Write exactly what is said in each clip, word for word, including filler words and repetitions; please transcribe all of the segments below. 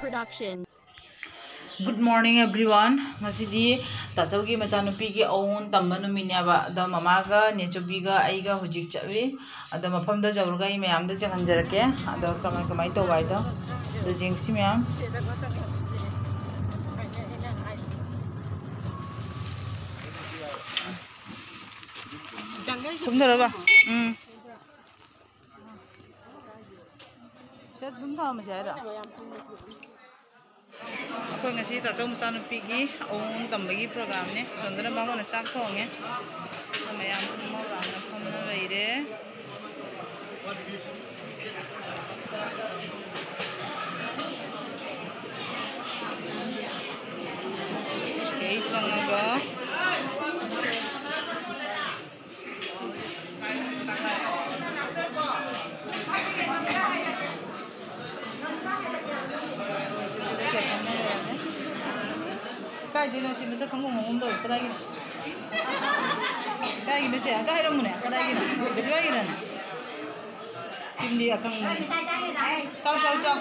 Production. Good morning, everyone. ꯉꯁꯤꯗꯤ ꯇꯥꯆꯧꯒꯤ ꯃꯆꯥꯅꯨꯄꯤꯒꯤ ꯑꯋꯣꯟ ꯇꯝꯕ ꯅꯨꯃꯤꯠꯅꯦꯕ꯫ ꯑꯗꯣ ꯃꯃꯥꯒ ꯅꯦꯆꯧꯕꯤꯒ ꯑꯩꯒ ꯍꯧꯖꯤꯛ ꯆꯠꯂꯤ꯫ ꯑꯗꯣ ꯃꯐꯝꯗ ꯌꯧꯔꯒ ꯑꯩ ꯃꯌꯥꯝꯗ ꯌꯦꯡꯍꯟꯖꯔꯛꯀꯦ꯫ ꯑꯗꯣ ꯀꯃꯥꯏ ꯀꯃꯥꯏ ꯇꯧꯕ ꯍꯥꯏꯗꯣ꯫ ꯑꯗꯣ ꯌꯦꯡꯁꯤ ꯃꯌꯥꯝ꯫ ꯀꯨꯝꯊꯔꯕ? ꯎꯝ꯫ ꯁꯦ, ꯑꯗꯨꯝ ꯊꯝꯃꯁꯦ ꯍꯥꯏꯔꯣ? ꯑꯩꯈꯣꯏ ꯉꯁꯤ ꯇꯥꯆꯧ ꯃꯆꯥꯅꯨꯄꯤꯒꯤ ꯑꯋꯣꯟ ꯇꯝꯕꯒꯤ ꯄ꯭ꯔꯣꯒ꯭ꯔꯥꯝꯅꯦ꯫ ꯁꯣꯝꯗꯅ ꯕꯥꯃꯣꯟꯅ ꯆꯥꯛ ꯊꯣꯡꯉꯦ꯫ ꯑꯩꯈꯣꯏ ꯃꯌꯥꯝ ꯐꯝꯃ ꯂꯥꯡꯅ ꯐꯝꯅ ꯂꯩꯔꯦ꯫ ꯁꯤꯗꯩ ꯆꯪꯉꯒ ꯀꯥꯏꯗꯩꯅꯣ ꯁꯤ ꯃꯁꯛ ꯈꯪꯉꯨ ꯃꯑꯣꯡ ꯇꯧꯋꯦ꯫ ꯀꯗꯥꯏꯒꯤꯅꯣ? ꯀꯗꯥꯏꯒꯤꯅꯣ ꯁꯦ? ꯑꯝꯇ ꯍꯥꯏꯔꯝꯃꯨꯅꯦ꯫ ꯀꯗꯥꯏꯒꯤꯅꯣ? ꯀꯗꯥꯏꯒꯤꯅꯣ? ꯁꯤꯝꯗꯤ ꯑꯀꯪꯕꯅꯤ꯫ ꯆꯥꯎ, ꯆꯥꯎ, ꯆꯥꯎ꯫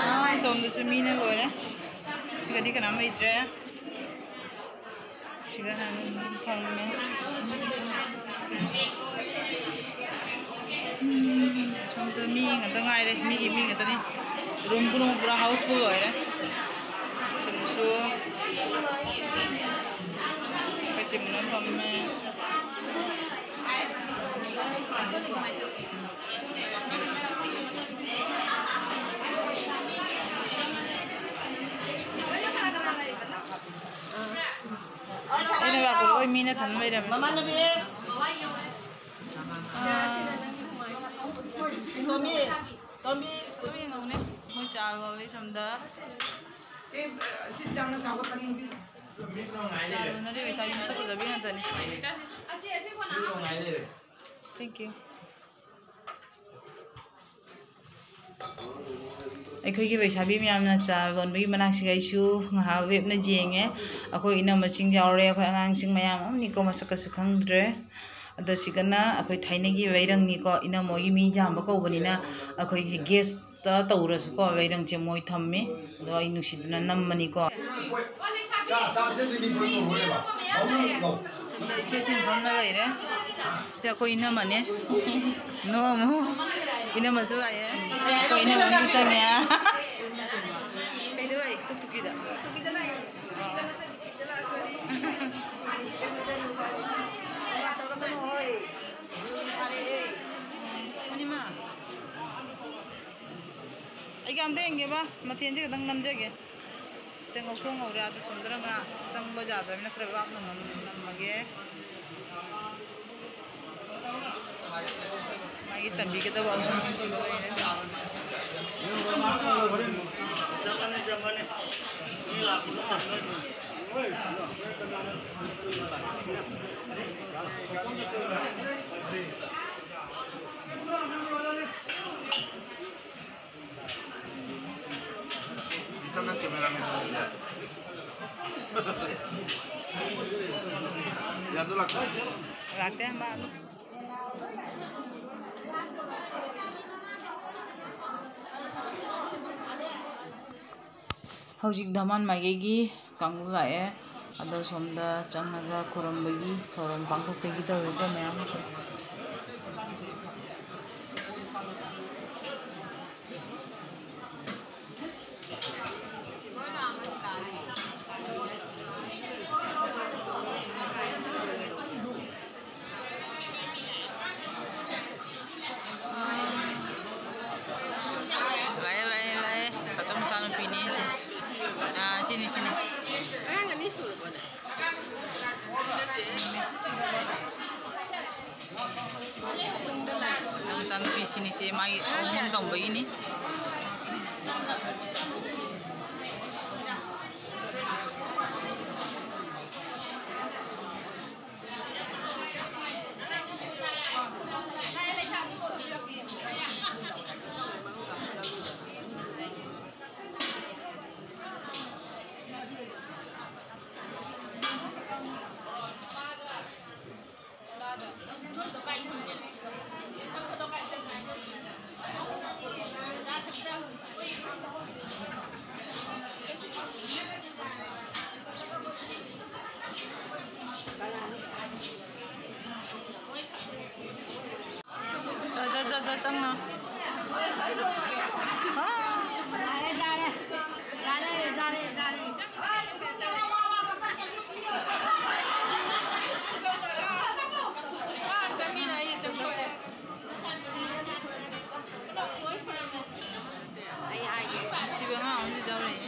ꯑꯥ, ꯁꯣꯝꯗꯁꯨ ꯃꯤꯅ ꯂꯣꯏꯔꯦ꯫ ꯁꯤꯒꯗꯤ ꯀꯅꯥꯝ ꯂꯩꯇ꯭ꯔꯦ꯫ ꯁꯤꯒ ꯍꯥꯟꯅ ꯐꯝꯃꯦ꯫ ꯎꯝ, ꯁꯣꯝꯗ ꯃꯤ ꯉꯥꯛꯇ ꯉꯥꯏꯔꯦ꯫ ꯃꯤꯒꯤ ꯃꯤ ꯉꯥꯛꯇꯅꯤ꯫ ꯔꯨꯝ ꯄꯨꯝꯅꯃꯛ ꯄꯨꯔꯥ ꯍꯥꯎꯁꯐꯨꯜ ꯑꯣꯏꯔꯦ꯫ ꯁꯣꯝꯗꯁꯨ ꯑꯩꯈꯣꯏ ꯆꯦ ꯃꯨꯟꯅ ꯐꯝꯃꯦ꯫ ꯑꯩꯅ ꯂꯥꯛꯄꯗ ꯂꯣꯏ ꯃꯤꯅ ꯊꯟ ꯂꯩꯔꯝꯃꯦ꯫ ꯑꯥ꯫ ꯇꯣꯝꯕꯤ, ꯇꯣꯝꯕꯤ꯫ ꯂꯣꯏ ꯌꯦꯡꯍꯧꯅꯦ꯫ ꯃꯣꯏ ꯆꯥ ꯂꯣꯜꯂꯤ ꯁꯣꯝꯗ꯫ ꯆꯥ ꯂꯣꯟꯅꯔꯤ ꯂꯩꯁꯥꯕꯤ ꯃꯁꯛ ꯐꯖꯕꯤ ꯉꯥꯛꯇꯅꯤ꯫ Thank you꯫ ꯑꯩꯈꯣꯏꯒꯤ ꯂꯩꯁꯥꯕꯤ ꯃꯌꯥꯝꯅ ꯆꯥ ꯂꯣꯟꯕꯒꯤ ꯃꯅꯥꯛꯁꯤꯒ ꯑꯩꯁꯨ ꯉꯥꯏꯍꯥꯛ ꯂꯦꯞꯅ ꯌꯦꯡꯉꯦ꯫ ꯑꯩꯈꯣꯏ ꯏꯅꯝꯃꯁꯤꯡ ꯌꯥꯎꯔꯦ, ꯑꯩꯈꯣꯏ ꯑꯉꯥꯡꯁꯤꯡ ꯃꯌꯥꯝ ꯑꯃꯅꯤꯀꯣ, ꯃꯁꯛꯀꯁꯨ ꯈꯪꯗ꯭ꯔꯦ꯫ ꯑꯗ ꯁꯤꯒꯅ ꯑꯩꯈꯣꯏ ꯊꯥꯏꯅꯒꯤ ꯋꯥꯏꯔꯪꯅꯤꯀꯣ꯫ ꯏꯅꯝꯃ ꯍꯣꯏꯒꯤ ꯃꯤ ꯌꯥꯝꯕ ꯀꯧꯕꯅꯤꯅ ꯑꯩꯈꯣꯏꯒꯤ ꯒꯦꯁꯇ ꯇꯧꯔꯁꯨꯀꯣ, ꯋꯥꯏꯔꯪꯁꯦ ꯃꯣꯏ ꯊꯝꯃꯤ꯫ ꯑꯗꯣ ꯑꯩ ꯅꯨꯡꯁꯤꯗꯅ ꯅꯝꯕꯅꯤꯀꯣ꯫ ꯁꯣꯝꯗ ꯏꯆꯦꯁꯤꯡ ꯐꯝꯅ ꯂꯩꯔꯦ꯫ ꯁꯤꯗ ꯑꯩꯈꯣꯏ ꯏꯅꯝꯃꯅꯦ꯫ ꯅꯣꯡꯃꯨ ꯏꯅꯝꯃꯁꯨ ꯂꯥꯛꯑꯦ꯫ ꯑꯩꯈꯣꯏ ꯏꯅꯝꯃ ꯑꯃꯁꯨ ꯆꯪꯉꯦ꯫ ꯀꯩꯗꯧ ꯂꯥꯛꯏ? ꯇꯨꯛꯇꯨꯀꯤꯗ꯫ ꯄꯨꯔꯅꯤꯃꯥ, ꯑꯩꯒꯤ ꯑꯝꯇ ꯌꯦꯡꯒꯦꯕ, ꯃꯊꯦꯜꯁꯦ ꯈꯤꯇꯪ ꯅꯝꯖꯒꯦ꯫ ꯁꯦ, ꯉꯧꯊꯣꯛ ꯉꯧꯔꯦ꯫ ꯑꯗꯨ ꯁꯣꯝꯗꯅ ꯉꯥ ꯆꯪꯕ ꯌꯥꯗ꯭ꯔꯕꯅꯤꯅ ꯈꯔ ꯂꯥꯞꯅ ꯅꯝ-, ꯅꯝꯃꯒꯦ꯫ ꯃꯥꯒꯤ ꯇꯝꯕꯤꯒꯗꯕ ꯑꯉꯥꯡꯁꯤꯡꯁꯤꯒ ꯂꯩꯔꯦ꯫ ꯏꯇꯅ cameraman ꯇꯧꯔꯤꯁꯦ꯫ ꯌꯥꯗꯨ ꯂꯥꯛꯇ꯭ꯔꯣ? ꯂꯥꯛꯇꯦ, ꯃꯥ ꯑꯗꯨꯝ꯫ ꯍꯧꯖꯤꯛ ꯙꯃꯥꯟ ꯃꯥꯏꯀꯩꯒꯤ ꯀꯥꯡꯕꯨ ꯂꯥꯛꯑꯦ꯫ ꯑꯗꯣ ꯁꯣꯝꯗ ꯆꯪꯉꯒ ꯈꯨꯔꯨꯝꯕꯒꯤ ꯊꯧꯔꯝ ꯄꯥꯡꯊꯣꯛꯇꯒꯤ ꯇꯧꯔꯦꯀꯣ ꯃꯌꯥꯝ꯫ ꯂꯥꯛꯑꯦ, ꯂꯥꯛꯑꯦ, ꯂꯥꯛꯑꯦ꯫ ꯇꯥꯆꯧ ꯃꯆꯥꯅꯨꯄꯤꯅꯤ ꯁꯦ꯫ ꯑꯥ, ꯁꯤꯅꯤ, ꯁꯤꯅꯤ꯫ ꯑꯉꯥꯡ ꯑꯅꯤ ꯁꯨꯔꯕꯣꯅꯦ? ꯇꯥꯆꯧ ꯃꯆꯥꯅꯨꯄꯤ ꯁꯤꯅꯤ ꯁꯦ, ꯃꯥꯒꯤ ꯑꯍꯨꯝ ꯇꯝꯕꯒꯤꯅꯤ꯫ ꯆꯪꯉꯣ꯫ ꯑꯥ꯫ ꯌꯥꯔꯦ, ꯌꯥꯔꯦ꯫ ꯌꯥꯔꯦ, ꯌꯥꯔꯦ, ꯌꯥꯔꯦ, ꯌꯥꯔꯦ꯫ ꯑꯥ, ꯆꯪꯉꯤꯅ ꯑꯩ ꯆꯪꯊꯣꯛꯑꯦ꯫ ꯑꯩ ꯍꯥꯏꯒꯦ꯫ ꯅꯨꯡꯁꯤꯕ ꯑꯉꯥꯡ ꯑꯃꯁꯨ ꯌꯥꯎꯔꯛꯑꯦ꯫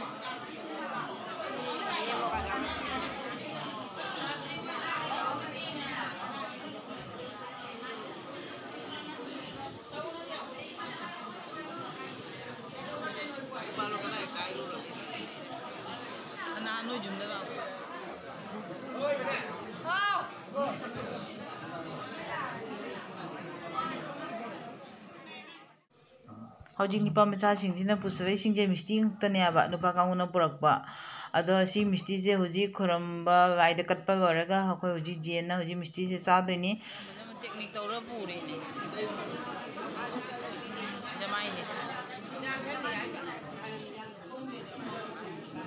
ꯀꯅꯥ ꯅꯣꯏ ꯌꯨꯝꯗ ꯂꯥꯛꯄ? ꯍꯧꯖꯤꯛ ꯅꯨꯄꯥ ꯃꯆꯥꯁꯤꯡꯁꯤꯅ ꯄꯨꯁꯜꯂꯛꯏꯁꯤꯡꯁꯦ ꯃꯤꯁꯇꯤ ꯉꯥꯛꯇꯅꯦꯕ, ꯅꯨꯄꯥ ꯀꯥꯡꯕꯨꯅ ꯄꯨꯔꯛꯄ꯫ ꯑꯗꯣ ꯁꯤ ꯃꯤꯁꯇꯤꯁꯦ ꯍꯧꯖꯤꯛ ꯈꯨꯔꯨꯝꯕ ꯂꯥꯏꯗ ꯀꯠꯄ ꯂꯣꯏꯔꯒ ꯑꯩꯈꯣꯏ ꯍꯧꯖꯤꯛ ꯖꯦꯟꯅ ꯍꯧꯖꯤꯛ ꯃꯤꯁꯇꯤꯁꯦ ꯆꯥꯗꯣꯏꯅꯤ꯫ ꯐꯖꯅ ꯇꯦꯛꯅꯤꯛ ꯇꯧꯔ ꯄꯨꯔꯤꯅꯦ꯫ ꯖꯃꯥꯏꯅꯦ꯫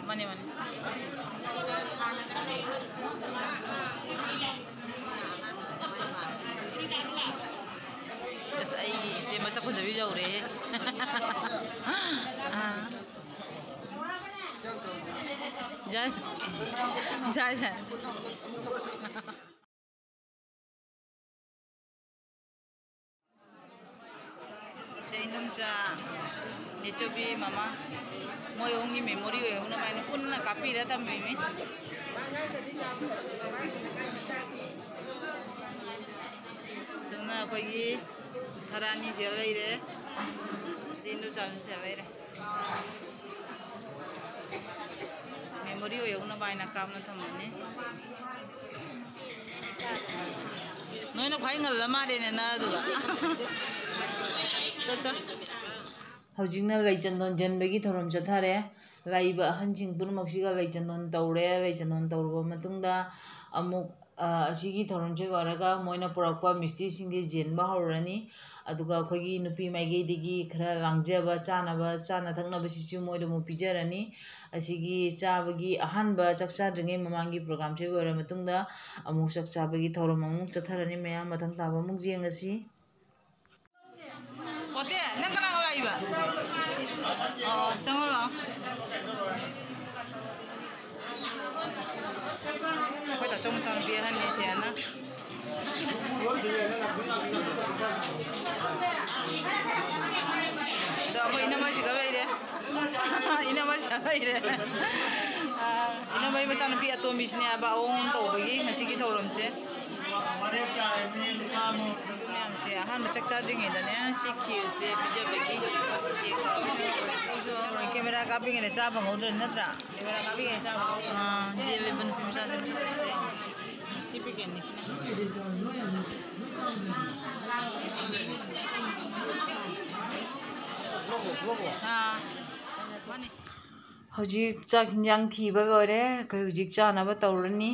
ꯃꯥꯅꯦ, ꯃꯥꯅꯦ꯫ ꯑꯁ, ꯑꯩꯒꯤ ꯏꯆꯦ ꯃꯁꯛ ꯐꯖꯕꯤ ꯌꯧꯔꯦꯍꯦ꯫ ꯑꯥ꯫ ꯌꯥꯏ꯫ ꯌꯥꯏ, ꯌꯥꯏ꯫ ꯁꯦ ꯏꯟꯗꯣꯝꯆꯥ, ꯅꯦꯆꯧꯕꯤ, ꯃꯃꯥ, ꯃꯣꯏ ꯑꯍꯨꯝꯒꯤ memory ꯑꯣꯏꯍꯧꯅꯕ ꯍꯥꯏꯅ ꯄꯨꯟꯅ ꯀꯥꯞꯄꯤꯔ ꯊꯝꯃꯤꯃꯤ꯫ ꯁꯣꯝꯅ ꯑꯩꯈꯣꯏꯒꯤ ꯊꯔꯥꯅꯤꯁꯦ ꯂꯩꯔꯦ, ꯁꯤ ꯏꯟꯗꯣꯝꯆꯥꯁꯨ ꯁꯦ ꯂꯩꯔꯦ꯫ Memory ꯑꯣꯏꯍꯧꯅꯕ ꯍꯥꯏꯅ ꯀꯥꯞꯅ ꯊꯝꯃꯝꯅꯤ꯫ ꯅꯣꯏꯅ ꯈ꯭ꯋꯥꯏ ꯉꯜꯂ ꯃꯥꯜꯂꯦꯅꯦ ꯅ ꯑꯗꯨꯒ꯫ ꯆꯠ, ꯆꯠ꯫ ꯍꯧꯖꯤꯛꯅ ꯂꯩ ꯆꯟꯗꯣꯟ ꯆꯟꯕꯒꯤ ꯊꯧꯔꯝ ꯆꯠꯊꯔꯦ꯫ ꯂꯥꯛꯏꯕ ꯑꯍꯟꯁꯤꯡ ꯄꯨꯝꯅꯃꯛꯁꯤꯒ ꯂꯩ ꯆꯟꯗꯣꯟ ꯇꯧꯔꯦ꯫ ꯂꯩ ꯆꯟꯗꯣꯟ ꯇꯧꯔꯕ ꯃꯇꯨꯡꯗ ꯑꯃꯨꯛ ꯑ, ꯑꯁꯤꯒꯤ ꯊꯧꯔꯝꯁꯦ ꯂꯣꯏꯔꯒ ꯃꯣꯏꯅ ꯄꯨꯔꯛꯄ ꯃꯤꯁꯇꯤꯁꯤꯡꯁꯦ ꯌꯦꯟꯕ ꯍꯧꯔꯅꯤ꯫ ꯑꯗꯨꯒ ꯑꯩꯈꯣꯏꯒꯤ ꯅꯨꯄꯤ ꯃꯥꯏꯀꯩꯗꯒꯤ ꯈꯔ ꯂꯥꯡꯖꯕ, ꯆꯥꯅꯕ, ꯆꯥꯅ ꯊꯛꯅꯕꯁꯤꯁꯨ ꯃꯣꯏꯗ ꯑꯃꯨꯛ ꯄꯤꯖꯔꯅꯤ꯫ ꯑꯁꯤꯒꯤ ꯆꯥꯕꯒꯤ ꯑꯍꯥꯟꯕ ꯆꯥꯛ ꯆꯥꯗ꯭ꯔꯤꯉꯩ ꯃꯃꯥꯡꯒꯤ ꯄ꯭ꯔꯣꯒ꯭ꯔꯥꯝꯁꯦ ꯂꯣꯏꯔ ꯃꯇꯨꯡꯗ ꯑꯃꯨꯛ ꯆꯥꯛ ꯆꯥꯕꯒꯤ ꯊꯧꯔꯝ ꯑꯃꯨꯛ ꯆꯠꯊꯔꯅꯤ꯫ ꯃꯌꯥꯝ ꯃꯊꯪ ꯇꯥꯕ ꯑꯃꯨꯛ ꯌꯦꯡꯉꯁꯤ꯫ ꯃꯆꯥꯅꯨꯄꯤ ꯑꯍꯟꯅꯤ ꯁꯤꯌꯥꯅ꯫ ꯑꯗꯣ ꯑꯩꯈꯣꯏ ꯏꯅꯝꯃꯁꯤꯒ ꯂꯩꯔꯦ꯫ ꯏꯅꯝꯃꯁꯤꯒ ꯂꯩꯔꯦ꯫ ꯑꯥ, ꯏꯅꯝꯃꯒꯤ ꯃꯆꯥꯅꯨꯄꯤ ꯑꯇꯣꯝꯕꯤꯁꯤꯅꯦ ꯍꯥꯏꯕ ꯑꯑꯣꯟ ꯇꯧꯕꯒꯤ ꯉꯁꯤꯒꯤ ꯊꯧꯔꯝꯁꯦ꯫ ꯑꯗꯨ ꯃꯌꯥꯝꯁꯦ ꯑꯍꯥꯟꯕ ꯆꯥꯛ ꯆꯥꯗ꯭ꯔꯤꯉꯩꯗꯅꯦ ꯁꯤ ꯈꯤꯔꯁꯦ ꯄꯤꯖꯕꯒꯤ ꯀꯦꯃꯦꯔꯥ ꯀꯥꯞꯄꯤꯉꯩꯗ ꯆꯥ ꯐꯪꯍꯧꯗ꯭ꯔꯅꯤ ꯅꯠꯇ꯭ꯔꯥ? ꯑꯥ, ꯖꯦꯜ ꯂꯩꯕ ꯅꯨꯄꯤ ꯃꯆꯥꯁꯤꯡꯁꯦ ꯁꯤꯁꯦ ꯃꯤꯁꯇꯤ ꯄꯦꯀꯦꯠꯅꯤ ꯁꯤꯅ꯫ ꯑꯥ, ꯃꯥꯅꯤ꯫ ꯍꯧꯖꯤꯛ ꯆꯥꯛ ꯍꯤꯟꯖꯥꯡ ꯊꯤꯕ ꯂꯣꯏꯔꯦ꯫ ꯑꯩꯈꯣꯏ ꯍꯧꯖꯤꯛ ꯆꯥꯅꯕ ꯇꯧꯔꯅꯤ꯫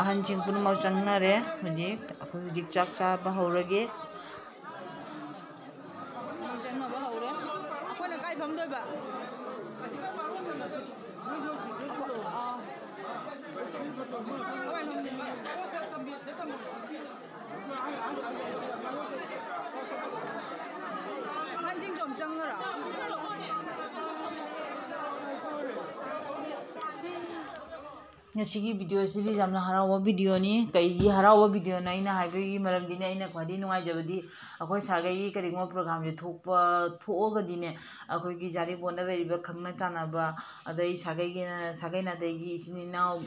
ꯑꯍꯟꯁꯤꯡ ꯄꯨꯝꯅꯃꯛ ꯆꯪꯅꯔꯦ꯫ ꯍꯧꯖꯤꯛ ꯑꯩꯈꯣꯏ ꯍꯧꯖꯤꯛ ꯆꯥꯛ ꯆꯥꯕ ꯍꯧꯔꯒꯦ꯫ ꯆꯪꯅꯕ ꯍꯧꯔꯦ꯫ ꯑꯩꯈꯣꯏꯅ ꯀꯥꯏ ꯐꯝꯗꯣꯏꯕ? ꯑꯥ꯫ ꯀꯃꯥꯏ ꯐꯝꯗꯣꯏꯅꯣ? ꯑꯍꯟꯁꯤꯡꯁꯨ ꯑꯝ ꯆꯪꯉꯔꯣ? ꯉꯁꯤꯒꯤ ꯚꯤꯗꯤꯑꯣꯁꯤꯗꯤ ꯌꯥꯝꯅ ꯍꯔꯥꯎꯕ ꯚꯤꯗꯤꯑꯣꯅꯤ꯫ ꯀꯩꯒꯤ ꯍꯔꯥꯎꯕ ꯚꯤꯗꯤꯑꯣꯅꯣ ꯑꯩꯅ ꯍꯥꯏꯕꯒꯤ ꯃꯔꯝꯗꯤꯅꯦ, ꯑꯩꯅ ꯈ꯭ꯋꯥꯏꯗꯒꯤ ꯅꯨꯡꯉꯥꯏꯖꯕꯗꯤ ꯑꯩꯈꯣꯏ ꯁꯥꯒꯩꯒꯤ ꯀꯔꯤꯒꯨꯝꯕ ꯄ꯭ꯔꯣꯒ꯭ꯔꯥꯝꯁꯦ ꯊꯣꯛꯄ, ꯊꯣꯛꯑꯒꯗꯤꯅꯦ, ꯑꯩꯈꯣꯏꯒꯤ ꯖꯥꯔꯤꯄꯣꯟꯗ ꯂꯩꯔꯤꯕ ꯈꯪꯅ ꯆꯥꯟꯅꯕ, ꯑꯗꯩ ꯁꯥꯒꯩꯒꯤꯅ, ꯁꯥꯒꯩ ꯅꯥꯇꯩꯒꯤ ꯏꯆꯤꯟ ꯏꯅꯥꯎ,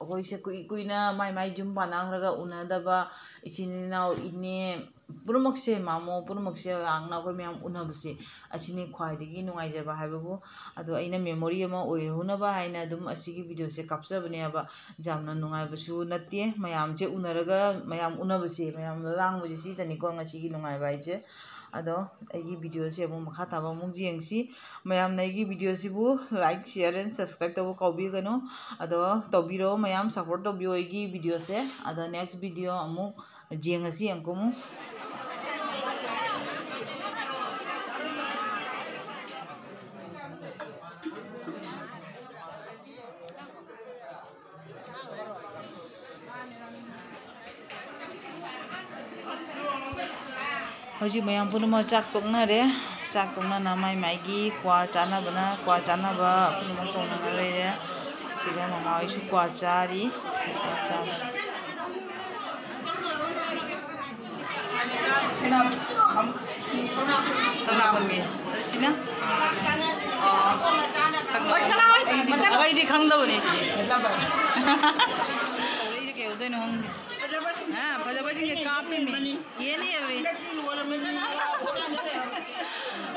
ꯑꯩꯈꯣꯏꯁꯦ ꯀꯨꯏ ꯀꯨꯏꯅ ꯃꯥꯏ ꯃꯥꯏ ꯌꯨꯝ ꯄꯥꯟꯅꯈ꯭ꯔꯒ ꯎꯅꯗꯕ ꯏꯆꯤꯟ ꯏꯅꯥꯎ, ꯏꯅꯦ ꯄꯨꯝꯅꯃꯛꯁꯦ, ꯃꯥꯃꯣ ꯄꯨꯝꯅꯃꯛꯁꯦ ꯂꯥꯡꯅ ꯑꯩꯈꯣꯏ ꯃꯌꯥꯝ ꯎꯅꯕꯁꯦ, ꯑꯁꯤꯅꯤ ꯈ꯭ꯋꯥꯏꯗꯒꯤ ꯅꯨꯡꯉꯥꯏꯖꯕ ꯍꯥꯏꯕꯕꯨ꯫ ꯑꯗꯣ ꯑꯩꯅ ꯃꯦꯃꯣꯔꯤ ꯑꯃ ꯑꯣꯏꯍꯧꯅꯕ ꯍꯥꯏꯅ ꯑꯗꯨꯝ ꯑꯁꯤꯒꯤ ꯚꯤꯗꯤꯑꯣꯁꯦ ꯀꯥꯞꯆꯕꯅꯦꯕ꯫ ꯌꯥꯝꯅ ꯅꯨꯡꯉꯥꯏꯕꯁꯨ ꯅꯠꯇꯦ, ꯃꯌꯥꯝꯁꯦ ꯎꯅꯔꯒ ꯃꯌꯥꯝ ꯎꯅꯕꯁꯦ, ꯃꯌꯥꯝ ꯂꯥꯡꯕꯁꯦ, ꯁꯤꯗꯅꯤꯀꯣ ꯉꯁꯤꯒꯤ ꯅꯨꯡꯉꯥꯏꯕ ꯍꯥꯏꯁꯦ꯫ ꯑꯗꯣ ꯑꯩꯒꯤ ꯚꯤꯗꯤꯑꯣꯁꯦ ꯑꯃꯨꯛ ꯃꯈꯥ ꯇꯥꯕ ꯑꯃꯨꯛ ꯌꯦꯡꯁꯤ꯫ ꯃꯌꯥꯝꯅ ꯑꯩꯒꯤ ꯚꯤꯗꯤꯑꯣꯁꯤꯕꯨ like, share and subscribe ꯇꯧꯕ ꯀꯥꯎꯕꯤꯒꯅꯨ꯫ ꯑꯗꯣ ꯇꯧꯕꯤꯔꯣ, ꯃꯌꯥꯝ support ꯇꯧꯕꯤꯌꯣ ꯑꯩꯒꯤ ꯚꯤꯗꯤꯑꯣꯁꯦ꯫ ꯑꯗꯣ next ꯚꯤꯗꯤꯑꯣ ꯑꯃꯨꯛ ꯌꯦꯡꯉꯁꯤ, ꯌꯦꯡꯉꯨꯀꯣ ꯑꯃꯨꯛ꯫ ꯍꯧꯖꯤꯛ ꯃꯌꯥꯝ ꯄꯨꯝꯅꯃꯛ ꯆꯥꯛ ꯇꯣꯛꯅꯔꯦ꯫ ꯆꯥꯛ ꯇꯣꯛꯅꯅ ꯃꯥꯏ ꯃꯥꯏꯒꯤ ꯀ꯭ꯋꯥ ꯆꯥꯅꯕꯅ ꯀ꯭ꯋꯥ ꯆꯥꯅꯕ ꯄꯨꯝꯅꯃꯛ ꯇꯧꯅꯅ ꯂꯩꯔꯦ꯫ ꯁꯤꯗ ꯃꯃꯥ ꯍꯣꯏꯁꯨ ꯀ꯭ꯋꯥ ꯆꯥꯔꯤ꯫ ꯀ꯭ꯋꯥ ꯆꯥꯕ꯫ ꯁꯤꯅ ꯑꯝ-, ꯇꯧꯔꯥꯛꯄꯅꯤ꯫ ꯑꯗ ꯁꯤꯅ? ꯑꯣ꯫ ꯑꯩꯗꯤ, ꯑꯩꯗꯤ ꯈꯪꯗꯕꯅꯤ ꯁꯤꯗꯤ꯫ ꯀꯧꯔꯛꯏꯁꯦ ꯀꯩꯗꯧꯗꯣꯏꯅꯣ ꯈꯪꯗꯦ꯫ ꯑꯥ, ꯐꯖꯕꯁꯤꯡꯁꯦ ꯀꯥꯞꯄꯤꯃꯤ꯫ ꯌꯦꯟꯅꯤ ꯌꯦꯟꯅꯤ꯫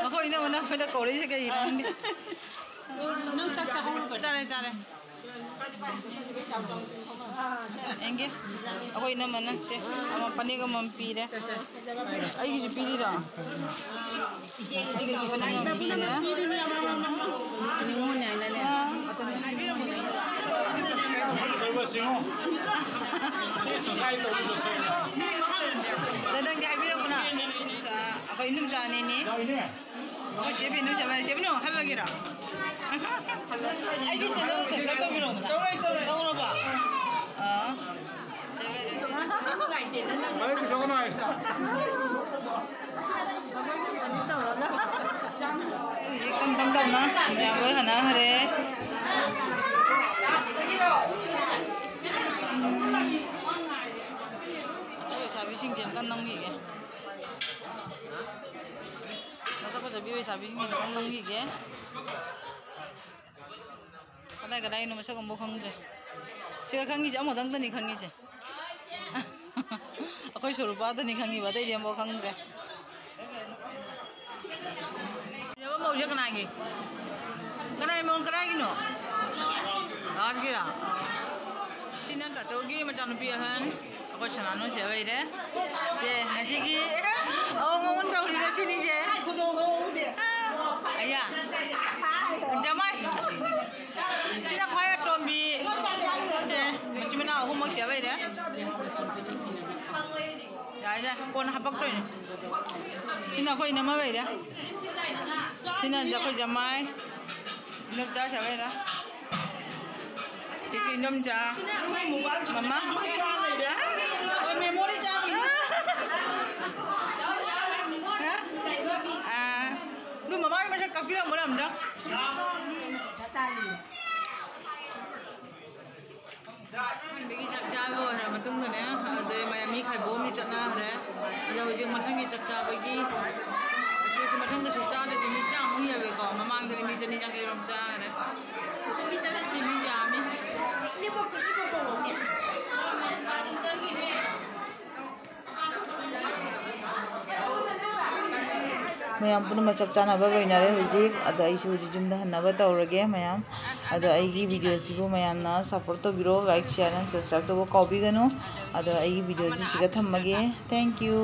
ꯑꯩꯈꯣꯏ ꯏꯅꯝꯃꯅ ꯑꯩꯈꯣꯏꯗ ꯀꯧꯔꯛꯏꯁꯦ ꯀꯩꯒꯤꯅꯣ ꯈꯪꯗꯦ꯫ ꯅꯪ ꯆꯥꯛ ꯆꯥꯍꯧꯔꯕꯅꯦ? ꯆꯥꯔꯦ, ꯆꯥꯔꯦ꯫ ꯌꯦꯡꯒꯦ꯫ ꯑꯩꯈꯣꯏ ꯏꯅꯝꯃꯅ ꯁꯦ ꯑꯃ ꯐꯅꯦꯛ ꯑꯃꯃꯝ ꯄꯤꯔꯦ꯫ ꯑꯩꯒꯤꯁꯨ ꯄꯤꯔꯤꯔꯣ? ꯑꯩꯒꯤꯁꯨ ꯐꯅꯦꯛ ꯑꯃꯃꯝ ꯄꯤꯔꯦ꯫ ꯅꯤꯉꯣꯜꯅꯦ ꯍꯥꯏꯅꯅꯦ꯫ ꯑꯥ꯫ ꯑꯗ ꯅꯪꯗꯤ ꯍꯥꯏꯕꯤꯔꯛꯎꯅ꯫ ꯑꯩꯈꯣꯏ ꯏꯅꯝꯆꯥꯅꯤꯅꯦ꯫ ꯑꯩꯈꯣꯏ ꯆꯦ ꯕꯤꯅꯨ, ꯆꯦ ꯕꯤꯅꯨ, ꯆꯦ ꯕꯤꯅꯨ ꯍꯥꯏꯕꯒꯤꯔꯣ? ꯑꯩꯒꯤ channel subscribe ꯇꯧꯕꯤꯔꯛꯎꯗꯅ꯫ ꯇꯧꯔꯕꯣ? ꯑꯥ꯫ ꯆꯦ ꯕꯤꯅꯨ꯫ ꯇꯧꯔꯒ꯫ ꯍꯧꯖꯤꯛ ꯇꯝ ꯇꯝ ꯇꯝꯅ ꯃꯌꯥꯝ ꯂꯣꯏ ꯍꯟꯅꯈ꯭ꯔꯦ꯫ ꯑꯩꯈꯣꯏ ꯂꯩꯁꯥꯕꯤꯁꯤꯡꯁꯦ ꯑꯝꯇ ꯅꯝꯈꯤꯒꯦ꯫ ꯃꯁꯛ ꯐꯖꯕꯤ ꯂꯩꯁꯥꯕꯤꯁꯤꯡꯁꯦ ꯑꯝꯇ ꯅꯝꯈꯤꯒꯦ꯫ ꯀꯗꯥꯏ ꯀꯗꯥꯏꯅꯣ ꯃꯁꯛ ꯑꯃꯐꯥꯎ ꯈꯪꯗ꯭ꯔꯦ꯫ ꯁꯤꯒ ꯈꯪꯉꯤꯁꯦ ꯑꯃꯈꯛꯇꯪꯗꯅꯤ ꯈꯪꯉꯤꯁꯦ꯫ ꯑꯩꯈꯣꯏ ꯁꯣꯔꯨꯄꯥꯗꯅꯤ ꯈꯪꯉꯤꯕ, ꯑꯇꯩꯗꯤ ꯑꯃꯐꯥꯎ ꯈꯪꯗ꯭ꯔꯦ꯫ ꯐꯖꯕ ꯃꯧꯁꯦ ꯀꯅꯥꯒꯤ? ꯀꯅꯥꯒꯤ ꯃꯧ, ꯀꯗꯥꯏꯒꯤꯅꯣ? ꯂꯥꯔꯀꯤꯔꯥ? ꯁꯤ ꯅꯠꯇ꯭ꯔꯥ ꯆꯧꯒꯤ ꯃꯆꯥꯅꯨꯄꯤ ꯑꯍꯟ? ꯑꯩꯈꯣꯏ ꯁꯅꯥꯅꯨ ꯁꯤꯗ ꯂꯩꯔꯦ꯫ ꯁꯦ, ꯉꯁꯤꯒꯤ ꯑꯑꯣꯟ ꯑꯑꯣꯟ ꯇꯧꯔꯤꯕ ꯁꯤꯅꯤꯁꯦ꯫ ꯑꯌꯥ꯫ ꯖꯃꯥꯏ꯫ ꯁꯤꯅ ꯈ꯭ꯋꯥꯏ ꯑꯇꯣꯝꯕꯤ꯫ ꯁꯦ, ꯃꯆꯤꯟ ꯃꯅꯥꯎ ꯑꯍꯨꯝꯃꯛ ꯁꯤꯗ ꯂꯩꯔꯦ꯫ ꯌꯥꯔꯦ, ꯌꯥꯔꯦ꯫ ꯀꯣꯟꯅ ꯍꯥꯄꯛꯇꯣꯏꯅꯦ꯫ ꯁꯤꯅ ꯑꯩꯈꯣꯏ ꯏꯅꯝꯃ ꯂꯩꯔꯦ꯫ ꯁꯤꯅ ꯑꯩꯈꯣꯏ ꯖꯃꯥꯏ꯫ ꯏꯅꯝꯆꯥ ꯁꯤꯗ ꯂꯩꯔꯦ꯫ ꯁꯤꯁꯨ ꯏꯅꯝꯆꯥ꯫ ꯃꯃꯥ꯫ ꯑꯣ, memory ꯆꯥꯕꯤ꯫ ꯑꯥ꯫ ꯑꯗꯨ ꯃꯃꯥꯒꯤ ꯃꯁꯛ ꯀꯥꯛꯄꯤꯔꯝꯃꯣꯅꯦ ꯑꯝꯇ꯫ ꯑꯍꯥꯟꯕꯒꯤ ꯆꯥꯛ ꯆꯥꯕ ꯑꯣꯏꯔ ꯃꯇꯨꯡꯗꯅꯦ, ꯑꯗꯩ ꯃꯌꯥꯝ ꯃꯤ ꯈꯥꯏꯕꯣꯛ ꯑꯃꯗꯤ ꯆꯠꯅꯈ꯭ꯔꯦ꯫ ꯑꯗꯣ ꯍꯧꯖꯤꯛ ꯃꯊꯪꯒꯤ ꯆꯥꯛ ꯆꯥꯕꯒꯤ, ꯑꯁꯤꯁꯨ ꯃꯊꯪꯗꯁꯨ ꯆꯥꯗ꯭ꯔꯗꯤ ꯃꯤ ꯆꯥꯃꯨꯛ ꯍꯦꯜꯂꯦꯀꯣ꯫ ꯃꯃꯥꯡꯗꯗꯤ ꯃꯤ ꯆꯅꯤ ꯌꯥꯡꯈꯩ ꯔꯣꯝ ꯆꯥꯈ꯭ꯔꯦ꯫ ꯁꯤ ꯃꯤ ꯌꯥꯝꯃꯤ꯫ ꯃꯌꯥꯝ ꯄꯨꯝꯅꯃꯛ ꯆꯥꯛ ꯆꯥꯅꯕ ꯂꯣꯏꯅꯔꯦ ꯍꯧꯖꯤꯛ꯫ ꯑꯗꯣ ꯑꯩꯁꯨ ꯍꯧꯖꯤꯛ ꯌꯨꯝꯗ ꯍꯟꯅꯕ ꯇꯧꯔꯒꯦ ꯃꯌꯥꯝ꯫ ꯑꯗꯣ ꯑꯩꯒꯤ ꯚꯤꯗꯤꯑꯣꯁꯤꯕꯨ ꯃꯌꯥꯝꯅ ꯁꯞꯄꯣꯔꯠ ꯇꯧꯕꯤꯔꯣ, like, share and subscribe ꯇꯧꯕ ꯀꯥꯎꯕꯤꯒꯅꯨ꯫ ꯑꯗꯣ ꯑꯩꯒꯤ ꯚꯤꯗꯤꯑꯣꯁꯤ ꯁꯤꯒ ꯊꯝꯃꯒꯦ꯫ Thank you꯫